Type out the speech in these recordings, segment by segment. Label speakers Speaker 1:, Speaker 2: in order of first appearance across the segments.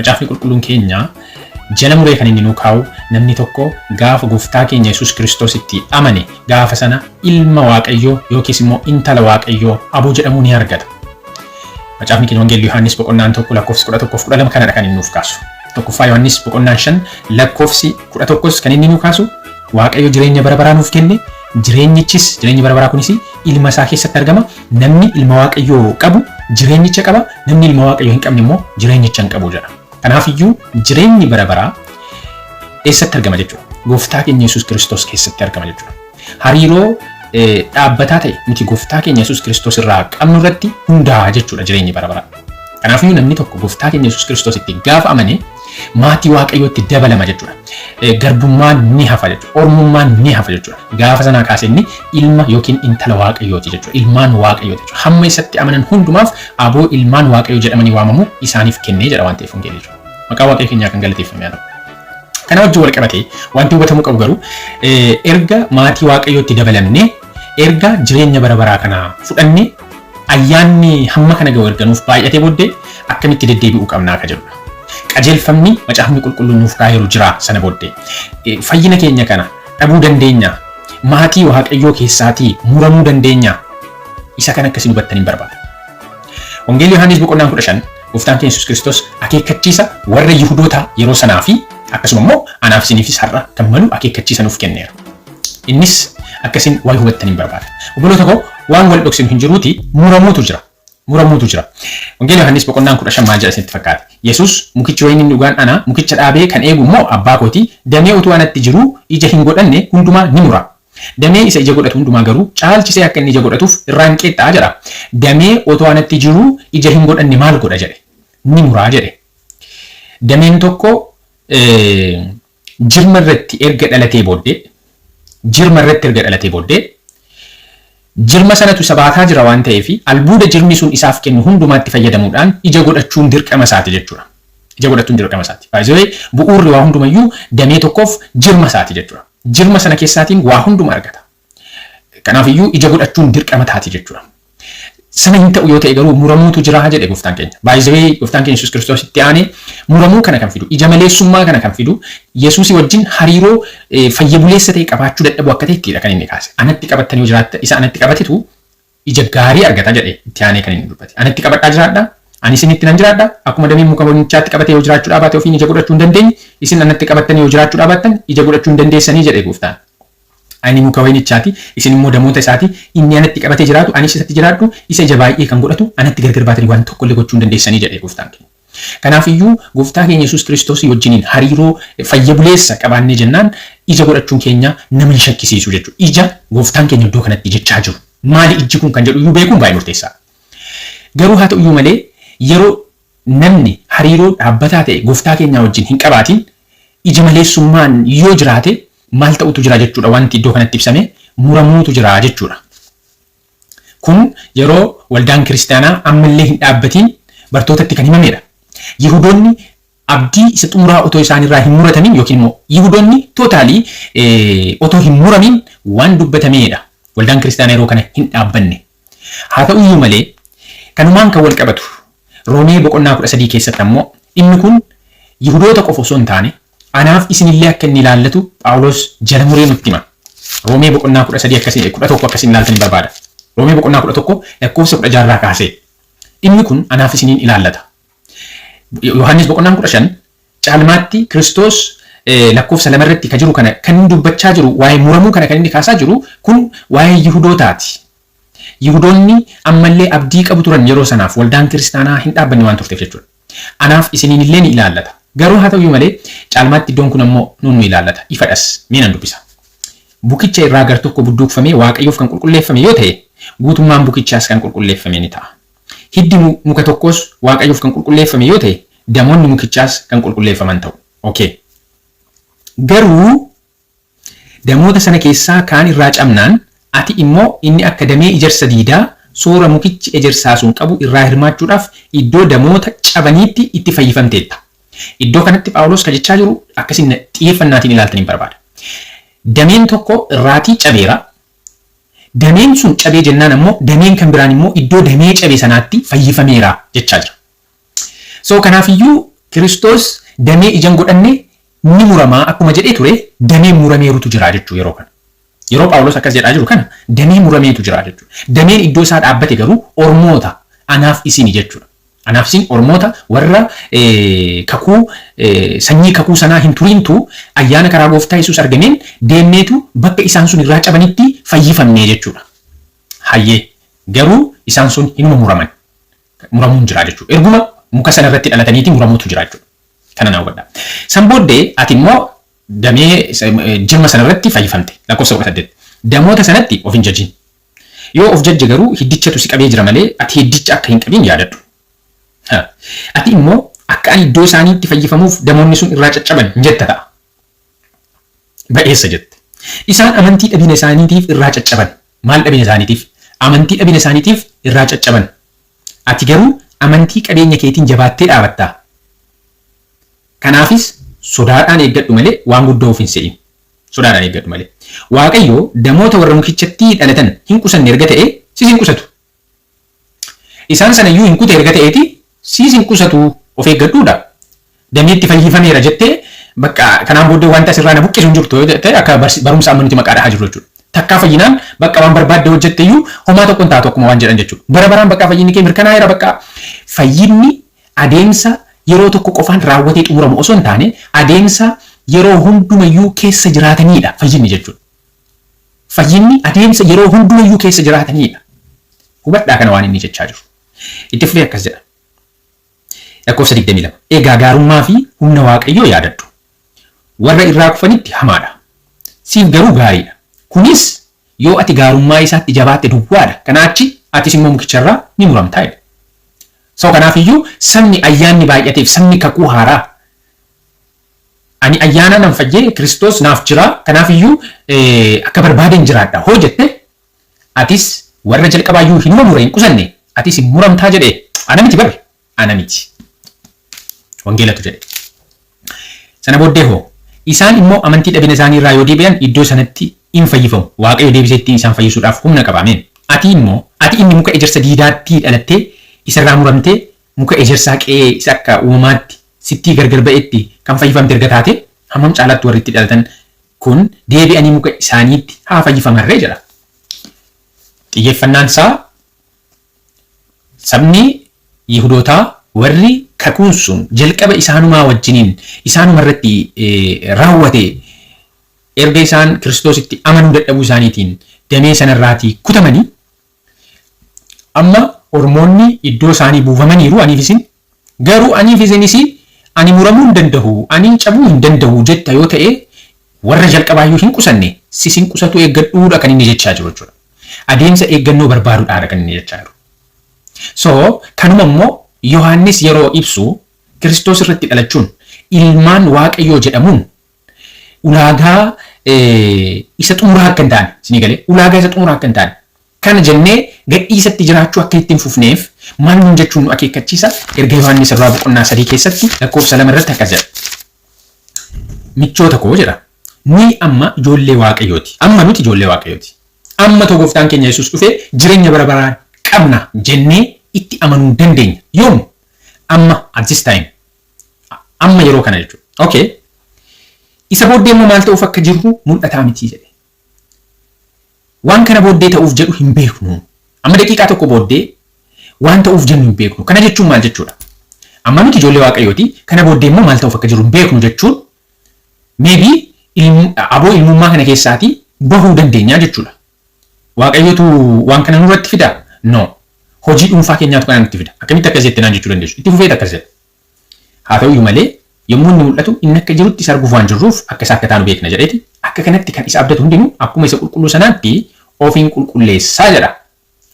Speaker 1: Macaafni qulqulluun keenya jala muree kan inni nuu kaa'u namni tokko gaafa gooftaa keenya Yesuus Kiristoositti amane gaafa sana ilma Waaqayyoo yookiis immoo intala Waaqayyoo aboo jedhamuu ni argata. Macaafni keenya Wangeelli Yohaannis boqonnaan 1 lakkoofsi 11 fi 12 kanadha kan inni nuuf kaasu. Tokkoffaa Yohaannis boqonnaan 5 lakkoofsi 11s kan inni nuu kaasu Waaqayyo jireenya bara baraa nuuf kenne, jireenyichis jireenyi bara baraa kunis ilma isaa keessatti argama. Namni ilma Waaqayyoo qabu jireenyicha qaba, namni ilma Waaqayyoo hin qabne immoo jireenyicha hin qabu jedha. Kanaafiyyuu jireenyi bara baraa eessatti argama jechuudha? Gooftaa keenya Yesuus Kiristoos keessatti argama jechuudha. Hariiroo dhaabbataa ta'e nuti gooftaa keenya Yesuus Kiristoos irraa qabnu irratti hundaa'a jechuudha jireenyi bara baraa. Kanaafiyyuu namni tokko gooftaa keenya Yesuus Kiristoositti gaafa amane maatii Waaqayyootti dabalama jechuudha. Garbummaan ni hafa jechuudha. Ormummaan ni hafa jechuudha. Gaafa sanaa kaasee inni ilma yookiin intala Waaqayyooti jechuudha. Ilmaan Waaqayyooti jechuudha. Hamma isatti amanan hundumaaf aboo ilmaan Waaqayyoo jedhamanii waamamu isaaniif kennee jedha waan ta'eef wangeelli jechuudha. Maqaa Waaqayyo keenyaa kan galateeffame haa ta'u. Kana wajjin wal qabatee wanti hubatamuu qabu garuu erga maatii Waaqayyootti dabalamnee, erga jireenya bara baraa kana fudhannee, ayyaanni hamma kana ga'u erga nuuf baay'atee booddee akkamitti deddeebi'uu qabnaa ka jedhudha. Qajeelfamni macaafni qulqulluun nuuf kaa'eeru jira sana booddee. Fayyina keenya kana dhabuu dandeenya. Maatii Waaqayyoo keessaatii muramuu dandeenya. Isa kana akkasiin hubattaniin barbaada. Wangeelli Yohaannis boqonnaan 15 gooftaan keenya Yesuus Kiristoos akeekkachiisa warra Yihudootaa yeroo sanaa fi akkasuma immoo anaaf isiniifis har'a kan malu akeekkachiisa nuuf kenneera. Innis akkasiin waa'ee hubattaniin barbaada. Obboloota koo, waan wal dhoksinu hin jiruuti muramuutu jira. Muramuutu jira. Wangeela Yohaannis boqonnaan 15 maal jedha isinitti fakkaate? Yesuus, mukichi wayiniin dhugaan ana, mukicha dhaabee kan eegu immoo abbaa kooti, damee utuu anatti jiruu ija hin godhanne hundumaa ni mura. Damee isa ija godhatu hundumaa garuu caalchisee akka inni ija godhatuuf irraa in qeexxa'a jedha. Damee otoo anatti jiruu ija hin godhanne maal godha jedhe? Ni muraa jedhe. Dameen tokko jirma irratti erga dhalatee booddee, jirma irratti erga dhalatee booddee, jirma sanatu isa baataa jira waan ta'eef albuuda jirmi sun isaaf kennu hundumaatti fayyadamuudhaan ija godhachuun dirqama isaati jechuudha. Ija godhachuun dirqama isaati. By the way, bu'uurri waa hundumayyuu damee tokkoof jirma isaati jechuudha. Jirma sana keessaatiin waa hunduma argata. Kanaaf iyyuu ija godhachuun dirqama taati jechuudha. Sana hin ta'u yoo ta'e garuu muramuutu jira jedhe gooftaan keenya. By the way, gooftaan keenya Yesuus Kiristoos itti aanee muramuu kana kan fidu, ija maleessummaa kana kan fidu, Yesuusii wajjin hariiroo fayya buleessa ta'e qabaachuu dadhabuu akka ta'e ittidha kan inni kaase. Anatti qabattanii yoo jiraatta, isa anatti qabatetu ija gaarii argata jedhe itti aanee kan inni dubbate. Anatti qabadhaa jiraadha, ani isinitti nan jiraadha, akkuma dameen muka wayinichaatti qabatee yoo jiraachuu dhaabaate ofiin ija godhachuu hin dandeenye, isin anatti qabattanii yoo jiraachuu dhaabaattan ija godhachuu hin dandeessanii jedhe gooftaan. Ani muka wayinichaati, isin immoo damoota isaati, inni anatti qabatee jiraatu, anis isatti jiraadhu, isa ija baay'ee kan godhatu, anatti gargar baatanii waan tokko illee gochuu hin dandeessanii jedhe gooftaan keenya. Kanaaf iyyuu gooftaa keenya Yesuus Kiristoosii wajjiniin hariiroo fayya buleessa qabaannee jennaan ija godhachuun keenya nama hin shakkisiisu jechuudha. Ija gooftaan keenya iddoo kanatti jechaa jiru. Maali ijji kun kan jedhu iyyuu beekuun baay'ee murteessaadha. Garuu haa ta'u iyyuu malee yeroo namni hariiroo dhaabbataa ta'e gooftaa keenyaa wajjin hin qabaatiin ija maleessummaan yoo jiraate maal ta'utu jira jechuudha? Wanti iddoo kanatti ibsame muramuutu jira jechuudha. Kun yeroo waldaan kiristaanaa ammallee hin dhaabbatiin bartootatti kan himameedha. Yihudoonni abdii isa xumuraa otoo isaanirraa hin muratamin yookiin immoo Yihudoonni totally otoo hin muramin waan dubbatameedha. Waldaan kiristaanaa yeroo kana hin dhaabbanne. Haa ta'uyyuu malee kanumaan kan wal qabatu Roomee boqonnaa 13 keessatti ammoo dhimmi kun Yihudoota qofa osoo hin taane anaaf isinillee akka inni ilaallatu Phaawulos jala muree nutti hima. Roomee boqonnaa 13 akkasiin 11 akkasiin ilaaltan hin barbaada. Roomee boqonnaa 11 lakkoofsa 16 irraa kaasee dhimmi kun anaaf isiniin ilaallata. Yohaannis boqonnaan 15 caalmaatti Kiristoos lakkoofsa 2 irratti ka jiru kana kan inni dubbachaa jiru, waa'ee muramuu kana kan inni kaasaa jiru kun waa'ee Yihudootaati. Yihudoonni ammallee abdii qabu turan yeroo sanaaf waldaan kiristaanaa hin dhaabbanne waan turteef jechuudha. Anaaf isiniin illee ni ilaallata. Garuu haa ta'uyyuu malee caalmaatti iddoon kun ammoo nuun nu ilaallata. Ifadhas. Mee nan dubbisa. Bukicha irraa gar tokko budduuqfamee Waaqayyoof kan qulqulleeffame yoo ta'e, guutummaan bukichaas kan qulqulleeffame ni ta'a. Hiddi muka tokkoos Waaqayyoof kan qulqulleeffame yoo ta'e, damoonni mukichaas kan qulqulleeffaman ta'u. Okay. Garuu damoota sana keessaa kaan irraa cabnaan, ati immoo inni akka damee ijarsa diidaa soora mukichi ejersaa sun qabu irraa hirmaachuudhaaf iddoo damoota cabaniitti itti fayyifamteetta. Iddoo kanatti Phaawulos ka jechaa jiru akkasiin xiyyeeffannaatiin ilaaltaniin barbaada. Dameen tokko irraatii cabeera. Dameen sun cabee jennaan ammoo dameen kan biraan immoo iddoo damee cabe sanaatti fayyifameera jechaa jira. So kanaafiyyuu Kiristoos damee ija hin godhanne ni muramaa akkuma jedhee ture, damee murameerutu jira jechuu yeroo kana. Yeroo Phaawulos akkas jedhaa jiru kana damee murameetu jira jechuudha. Dameen iddoo isaa dhaabbate garuu ormoota, anaaf isini jechuudha. Anaaf isin ormoota warra kakuu sanyii kakuu sanaa hin turiintu ayyaana karaa gooftaa Yesuus argameen deemneetu bakka isaan sun irraa cabanitti fayyifamnee jechuudha. Hayyee, garuu isaan sun hinuma muraman. Muramuun jira jechuudha. Erguma muka sana irratti dhalataniiti muramuutu jira jechuudha. Kana naa hubadhaa. San booddee ati immoo damee jirma sana irratti fayyifamte. Lakkoofsa 18. Damoota sanatti of hin jajin. Yoo of jajje garuu hiddichatu si qabee jira malee ati hiddicha akka hin qabin yaadadhu. Ati immoo akka ani iddoo isaaniitti fayyifamuuf damoonni sun irraa caccaban hin jetta ta'a. Ba'eessa jette. Isaan amantii dhabina isaaniitiif irraa caccaban. Maal dhabina isaaniitiif? Amantii dhabina isaaniitiif irraa caccaban. Ati garuu amantii qabeenya keetiin jabaattee dhaabatta. Kanaafis sodaadhaan eeggadhu malee waan guddaa of hin se'in. Sodaadhaan eeggadhu malee. Waaqayyo damoota warra mukichattii dhalatan hin qusanne erga ta'ee, sis hin qusatu. Isaan sana iyyuu hin kute erga ta'eeti, siis hin qusatu, of eeggadhuudha. Dameetti fayyifameera jettee bakka kanaan booddee wanta asirraa na buqqisu hin jirtu yoo ta'e, akka barumsa amma nuti maqaa dhahaa jirru jechuudha. Takkaa fayyinaan bakka waan barbaadde hojjette iyyuu homaa tokko hin taatu akkuma waan jedhan jechuudha. Bara baraan bakka fayyinni kee mirkanaa'eera, bakka fayyinni adeemsa yeroo tokko qofaan raawwatee xumuramu osoo hin taane, adeemsa yeroo hundumayyuu keessa jiraatanidha fayyinni jechuudha. Fayyinni adeemsa yeroo hundumayyuu keessa jiraatanidha. Hubadhaa kana waan inni jechaa jiru. Itti fufee akkas jedha. Lakkoofsa 22. Egaa gaarummaa fi humna Waaqayyoo yaadadhu. Warra irraa kufanitti hamaadha. Siif garuu gaariidha. Kunis yoo ati gaarummaa isaatti jabaatte duwwaadha. Kanaa achi atis immoo mukicharraa ni muramtaa jedha. So kanaaf iyyuu sabni ayyaanni baay'ateef, sabni kakuu haaraa, ani ayyaanaa nan fayyee, Kiristoos naaf jira, kanaaf iyyuu akka barbaaden jiraadha hoo jette, atis warra jalqabaayyuu hinuma mure hin qusanne, atis hin muramtaa jedhe. Ana miti bar, ana miti, wangeelatu jedhe. Sana booddee hoo isaan immoo amantii dhabina isaanii irraa yoo deebi'an iddoo sanatti in fayyifamu. Waaqayyo deebisee ittiin isaan fayyisuudhaaf humna qaba. Ameen. Ati immoo, ati inni muka ejersa diidaattii dhalattee isarraa muramtee muka ejersaa qe'ee isa akka uumamaatti sittii gargar ba'etti kan fayyifamte erga taate, hammam caalaatti warri itti dhalatan kun deebi'anii muka isaaniitti haa fayyifaman ree jedha. Xiyyeeffannaan isaa sabni Yihudootaa warri kakuun sun jalqaba isaanumaa wajjiniin isaanuma irratti raawwate, erga isaan Kiristoositti amanuu dadhabuu isaaniitiin damee sanarraatii kutamanii, amma ormoonni iddoo isaanii buufamaniiru. Aniif isin garuu, aniif isinis, ani muramuu hin danda'u, ani cabuu hin danda'u jetta yoo ta'e, warra jalqabaayyuu hin qusanne, sis hin qusatu, eeggadhuudha kan inni jechaa jiru jechuudha. Adeemsa eeggannoo barbaaduudhaadha kan inni jechaa jiru. So kanuma immoo Yohaannis yeroo ibsu, Kiristoos irratti dhalachuun, ilmaan Waaqayyoo jedhamuun ulaagaa isa xumuraa akka hin taane, isinii galee, ulaagaa isa xumuraa akka hin taane, kana jennee gadhiisatti jiraachuu akka itti hin fufneef maal nuun jechuun nu akeekkachiisa? Erga Yohaannis irraa boqonnaa 3 keessatti lakkoofsa 2 irratti akkas jedha. Michoota koo jedha. Nuyi amma ijoollee Waaqayyooti. Amma nuti ijoollee Waaqayyooti. Amma too gooftaan keenya Yesuus dhufee jireenya bara baraan qabna jennee itti amanuu dandeenya. Yoom? Amma, at this time. Amma yeroo kana jechuudha. Okay. Isa booddee immoo maal ta'uuf akka jirru mul'ataa miti jedhe. Waan kana booddee ta'uuf jedhu hin beeknu. Amma daqiiqaa tokko booddee waan ta'uuf jennu hin beeknu. Kana jechuun maal jechuudha? Amma nuti ijoollee Waaqayyooti. Kana booddee immoo maal ta'uuf akka jirru hin beeknu jechuun maybe aboo ilmummaa kana keessaatii bahuu dandeenya jechuudha. Waaqayyotu waan kana nurratti fidaa? No. Hojii dhuunfaa keenyaatu kana nutti fida. Akkamitti akkas jette naan jechuu dandeessu. Itti fufeet akkas jedha. Haa ta'uyyuu malee yommuu inni mul'atu inni akka jirutti isa arguuf waan jirruuf akka isa akka taanu beekna jedheeti, akka kanatti kan isa abdatu hundinuu akkuma isa qulqulluu sanaatti of hin qulqulleessaa jedha.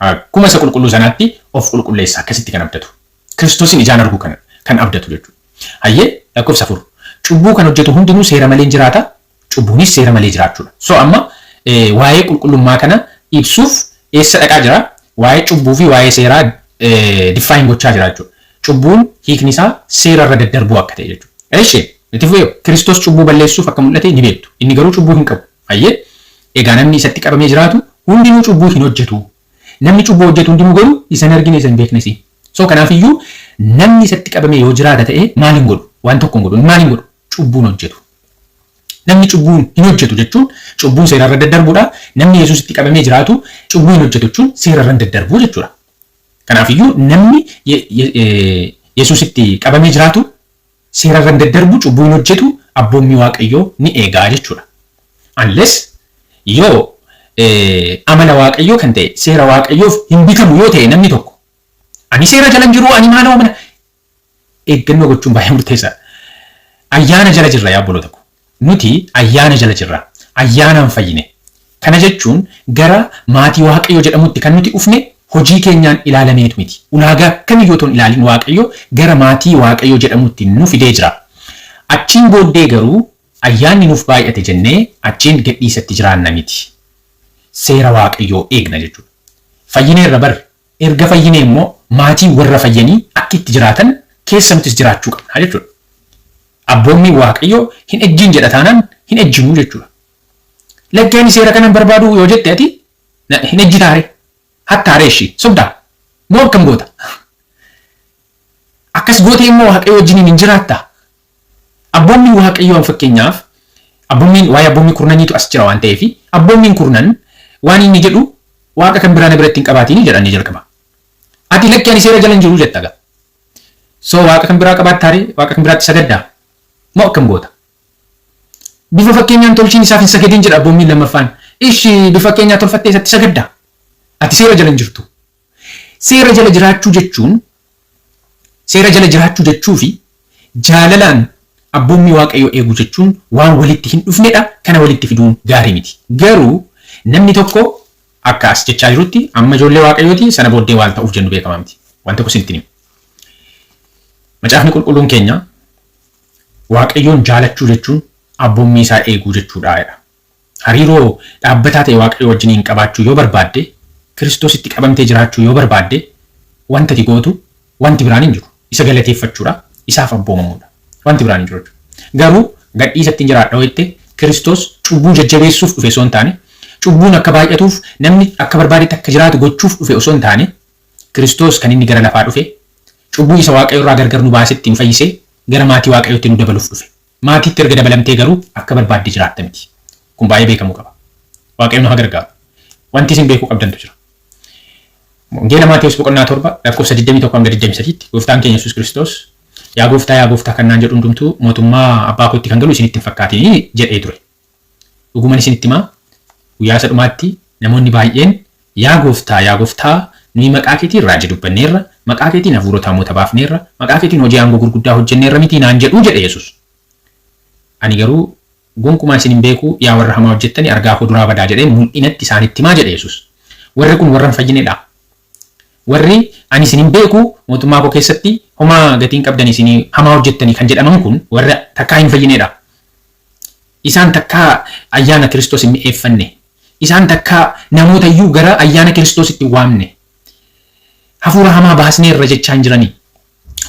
Speaker 1: Akkuma isa qulqulluu sanaatti of qulqulleessa akkasitti kan abdatu. Kiristoosin ijaan arguu kan abdatu jechuudha. Hayyee, lakkoofsa 4. Cubbuu kan hojjetu hundinuu seera malee jiraata. Cubbuunis seera malee jiraachuudha. So amma waa'ee qulqullummaa kana ibsuuf eessa dhaqaa jira? Waa'ee cubbuu fi waa'ee seeraa define gochaa jira jechuudha. Cubbuun hiikni isaa seera irra daddarbuu akka ta'e jechuudha. Eshi, itti fufee, Kiristoos cubbuu balleessuuf akka mul'ate ni beektu. Inni garuu cubbuu hin qabu. Hayyee, egaa namni isatti qabamee jiraatu hundinuu cubbuu hin hojjetu. Namni cubbuu hojjetu hundinuu garuu isa hin argine, isa hin beeknes. So kanaafiyyuu Namni isatti qabame yoo jiraata ta'e maal hin godhu? Waan tokko hin godhu. Maal hin godhu? Cubbuun hojjetu. Namni cubbuun hin hojjetu jechuun cubbuun seerarra daddarbuudha. Namni Yesuusitti qabamee jiraatu cubbuu hin hojjetu jechuun seerarra hin daddarbu jechuudha. Kanaafiyyuu namni Yesuusitti qabamee jiraatu seerarra hin daddarbu, cubbuu hin hojjetu, abboommii Waaqayyoo ni eegaa jechuudha. Unless yoo amala Waaqayyoo kan ta'e seera Waaqayyoof hin bitamu yoo ta'e namni tokko, ani seera jala hin jiru, ani maaloo mana eeggannoo gochuun baay'ee murteessaadha. Ayyaana jala jirra, yaa obboloota ko. Nuti ayyaana jala jirra. Ayyaanaan fayyine. Kana jechuun gara maatii Waaqayyoo jedhamutti kan nuti dhufne hojii keenyaan ilaalameetu miti. Ulaagaa kamiyyuu otoo hin ilaalin Waaqayyo gara maatii Waaqayyoo jedhamutti nu fidee jira. Achiin booddee garuu ayyaanni nuuf baay'ate jennee achiin gadhiisatti jiraanna miti. Seera Waaqayyoo eegna jechuudha. Fayyineerra bar. Erga fayyinee immoo maatii warra fayyanii akka itti jiraatan keessa nutis jiraachuu qabna jechuudha. Abboommiin Waaqayyoo hin ejjiin jedha taanaan hin ejjinuu jechuudha. Lakki, ani seera kana hin barbaadu yoo jette, ati hin ejjitaare, hattaare, ishii sobdaa moo akkam goota? Akkas gootee immoo Waaqayyo wajjiniin hin jiraattaa? Abboommiin Waaqayyoo, fakkeenyaaf, abboommiin waa'ee abboommii kurnaniitu as jira waan ta'eef, abboommiin kurnan waan inni jedhu "Waaqa kan biraa na biratti hin qabaatiin" jedha inni jalqaba. Ati "Lakki, ani seera jala hin jiru" jetta gaa. So waaqa kan biraa qabaattaare, waaqa kan biraatti sagaddaa moo akkam goota? "Bifa fakkeenyaan tolchiin isaaf hin sagadin" jedha abboommiin lammaffaan. Ishi bifa fakkeenyaa tolfattee isatti sagaddaa? Ati seera jala hin jirtu. Seera jala jiraachuu jechuun, seera jala jiraachuu jechuu fi jaalalaan abboommii Waaqayyoo eeguu jechuun waan walitti hin dhufnedha. Kana walitti fiduun gaarii miti. Garuu namni tokko akka as jechaa jirutti amma ijoollee Waaqayyooti, sana booddee waan ta'uuf jennu beekamaa miti. Waan tokko isinitti himu. Macaafni Qulqulluun keenya Waaqayyoon jaalachuu jechuun abboommii isaa eeguu jechuudha jedha. Hariiroo dhaabbataa ta'e Waaqayyo wajjiniin qabaachuu yoo barbaadde, Kiristoositti qabamtee jiraachuu yoo barbaadde, wanta ati gootu wanti biraan hin jiru. Isa galateeffachuudha, isaaf abboomamuudha. Wanti biraan hin jiru jechuudha. Garuu gadhiisatti hin jiraadha yoo jette, Kiristoos cubbuu jajjabeessuuf dhufe osoo hin taane, cubbuun akka baay'atuuf, namni akka barbaadetti akka jiraatu gochuuf dhufe osoo hin taane, Kiristoos kan inni gara lafaa dhufe cubbuu isa Waaqayyo irraa gargar nu baasetti nu fayyisee gara maatii Waaqayyootti nu dabaluuf dhufe. Maatiitti erga dabalamtee garuu akka barbaadde jiraatta miti. Kun baay'ee beekamuu qaba. Waaqayyo nu haa gargaaru. Wanti isin beekuu qabdantu jira. Wangeela Maatewos boqonnaa 7 lakkoofsa 21 hanga 23tti Gooftaan keenya Yesuus Kiristoos, "Yaa Gooftaa, yaa Gooftaa kan naan jedhu hundumtuu mootummaa abbaa kootti kan galu isinitti hin fakkaatinii" jedhee ture. "Dhuguman isinitti himaa, guyyaa isa dhumaatti namoonni baay'een, 'Yaa Gooftaa, yaa Gooftaa, nuyi maqaa keetiin raajii dubbanneerra, maqaa keetiin hafuurota hamoota baafneerra, maqaa keetiin hojii aangoo gurguddaa hojjenneerra mitii?' naan jedhu" jedhe Yesuus. "Ani garuu gonkumaa isin hin beeku, yaa warra hamaa hojjettani, argaa koo duraa badaa" jedheen mul'inatti isaanitti himaa jedhe Yesuus. Warri kun warra hin fayyinedha. Warri "Ani isin hin beeku, mootummaa koo keessatti homaa gatii hin qabdani, isin hamaa hojjettani" kan jedhaman kun warra takkaa hin fayyinedha. Isaan takkaa ayyaana Kiristoos hin mi'eeffanne. Isaan takkaa namoota iyyuu gara ayyaana Kiristoositti hin waamne. Hafuura hamaa baasneerra jechaa hin jiranii.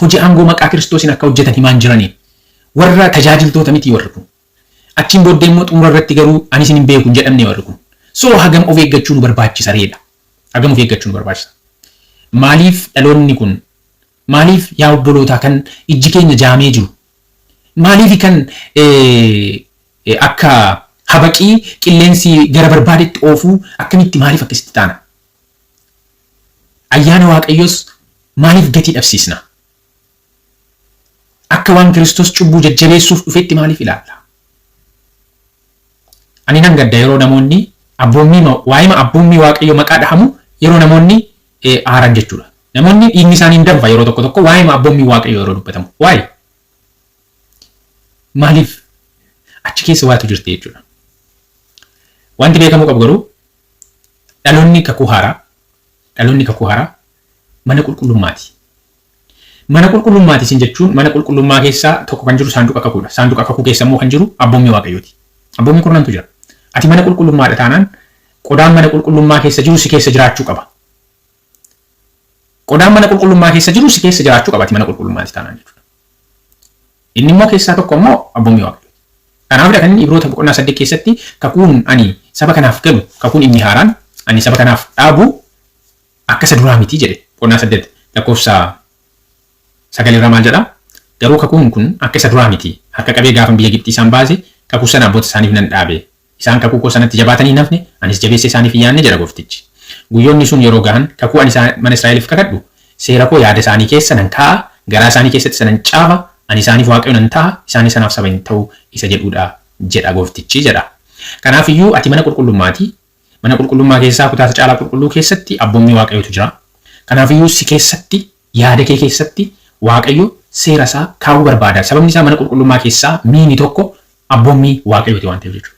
Speaker 1: Hojii aangoo maqaa Kiristoosiin akka hojjetan himaa hin jiranii. Warra tajaajiltoota miti warri kun. Achiin booddee immoo xumura irratti garuu "Ani isin hin beeku" hin jedhamne warri kun. So hagam of eeggachuu nu barbaachisa reedha? Hagam of eeggachuu nu barbaachisa? Maaliif dhaloonni kun, maaliif yaa obbolootaa kan ijji keenya jaamee jiru? Maaliif kan akka habaqii qilleensi gara barbaadetti oofuu, akkamitti, maaliif akkasitti taana? Ayyaana Waaqayyoos maaliif gatii dhabsiisna? Akka waan Kiristoos cubbuu jajjabeessuuf dhufetti maaliif ilaalla? Ani nan gadda yeroo namoonni abboommii, waa'ima abboommii Waaqayyoo maqaa dhahamu yeroo namoonni aaran jechuudha. Namoonni dhiigni isaanii hin danfa yeroo tokko tokko waa'ima abboommii Waaqayyoo yeroo dubbatamu. Waa'ee maaliif achi keessa waatu jirti jechuudha. Wanti beekamuu qabu garuu dhaloonni kakuu haaraa mana qulqullummaati. Mana qulqullummaati isin jechuun, mana qulqullummaa keessaa tokko kan jiru saanduqa kakuudha. Saanduqa kakuu keessa immoo kan jiru abboommii Waaqayyooti. Abboommii kurnantu jira. Ati mana qulqullummaadha taanaan, qodaan mana qulqullummaa keessa jiru si keessa jiraachuu qaba. Qodaan mana qulqullummaa keessa jiru si keessa jiraachuu qaba, ati mana qulqullummaati taanaan jechuudha. Inni immoo keessaa tokko immoo abboommii Waaqayyooti. Kanaafidha kan inni Ibroota boqonnaa 8 keessatti "Kakuun ani saba kanaaf galu, kakuun inni haaraan ani saba kanaaf dhaabu akka isa duraa miti" jedhe, boqonnaa 8 lakkoofsa 9 irraa maal jedhaa? Garuu kakuun kun akka isa duraa miti. Harka qabee gaafan biyya Gibxii isaan baase kakuu sana abboota isaaniif nan dhaabe. Isaan kakuu koo sanatti jabaatanii hin hafne, anis jabeessee isaaniif hin yaadne jedha gooftichi. Guyyoonni sun yeroo gahan kakuu ani mana Israa'eliif kakadhu seera koo yaada isaanii keessa nan kaa'a, garaa isaanii keessatti isa nan caafa, ani isaaniif Waaqayyo nan ta'a, isaanis anaaf saba in ta'u isa jedhuudha jedha gooftichi jedha. Kanaaf iyyuu ati mana qulqullummaati. Mana qulqullummaa keessaa kutaa isa caalaa qulqulluu keessatti abboommii Waaqayyootu jira. Kanaaf iyyuu si keessatti, yaada kee keessatti Waaqayyo seera isaa kaa'uu barbaada. Sababni isaa mana qulqullummaa keessaa miini tokko abboommii Waaqayyooti waan ta'eef jechuudha.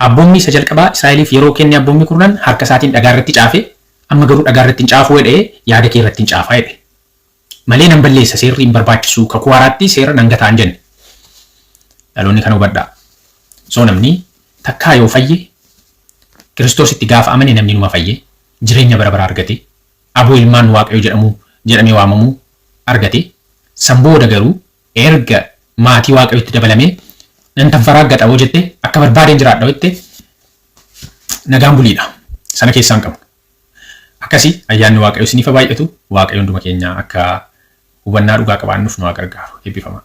Speaker 1: Abboommii isa jalqabaa Israa'eliif yeroo kenne abboommii kurnan harka isaatiin dhagaa irratti caafe, amma garuu dhagaa irratti hin caafuu jedhee yaada kee irratti hin caafaa jedhe. Malee nan balleessa seerri hin barbaachisu kakuu haaraatti seera nan gataa hin jenne. Dhaloonni kana hubadhaa. So namni takkaa yoo fayye Kiristoositti gaafa amane namni numa fayye jireenya bara baraa argate aboo ilmaan Waaqayyoo jedhamuu jedhamee waamamuu argate san booda garuu erga maatii Waaqayyootti dabalamee nan tanfaraaggaxa yoo jette akka barbaadeen jiraadha yoo jette nagaan buliidha. Sana keessaa hin qabnu. Akkasi ayyaanni Waaqayyoo isiniif haa baay'atu. Waaqayyo hunduma keenya akka hubannaa dhugaa qabaannuuf nu haa gargaaru. Eebbifamaa.